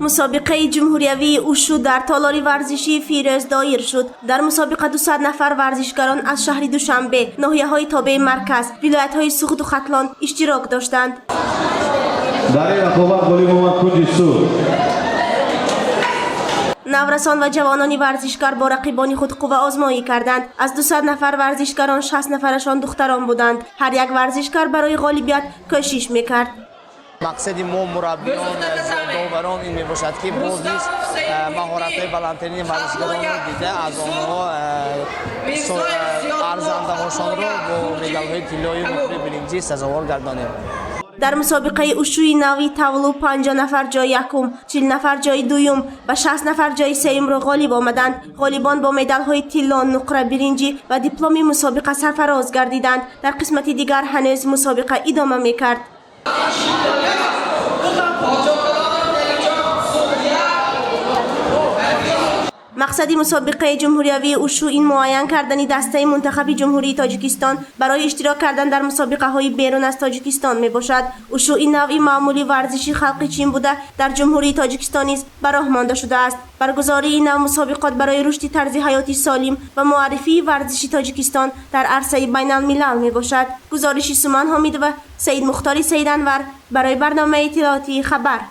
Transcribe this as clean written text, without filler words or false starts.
Мусобиқаи ҷумҳуриявии ушу дар толори варзишии Фирӯз доир шуд. Дар мусобиқа 200 нафар варзишгарон аз шаҳри Душанбе, ноҳияҳои тобеи марказ, вилоятҳои Суғду Хатлон иштирок доштанд. Дар ин рақобат ғолиб омад кунҷи Суғд. Наврасон ва ҷавонони варзишгар бо рақибони худ қувваозмоӣ карданд. Аз 200 нафар варзишгарон 60 нафарашон духтарон буданд. Ҳар як варзишгар барои ғолибият кӯшиш мекард. Мақсади мо, мураббиён, доварон, ин мебошад, ки боз низ маҳоратҳои баландтарини варзишгаронро дида, аз онҳо арзандаҳошонро бо медалҳои тиллою нуқраи биринҷӣ сазовор гардонем. Дар мусобиқаи ушӯи нави тавлу 50 нафар ҷои якум, 40 нафар ҷои дуюм ва 60 нафар ҷои сеюмро ғолиб омаданд. Ғолибон бо медалҳои тилло, нуқра, биринҷӣ ва дипломи мусобиқа сарфароз гардиданд. Дар қисмати дигар ҳанӯз мусобиқа идома мекард. Мақсади мусобиқаи ҷумҳуриявии ушу ин муайян кардани дастаи мунтахаби Ҷумҳурии Тоҷикистон барои иштирок кардан дар мусобиқаҳои берун аз Тоҷикистон мебошад. Ушу ин навъи маъмули варзиши халқи Чин буда, дар Ҷумҳурии Тоҷикистон низ ба роҳ монда шудааст. Баргузории ин нав мусобиқот барои рушди тарзи ҳаёти солим ва муаррифии варзиши Тоҷикистон дар арсаи байналмилал мебошад. Гузориши Суман Ҳомидова, Саидмухтори Саиданвар барои барномаи иттилоотии «Хабар».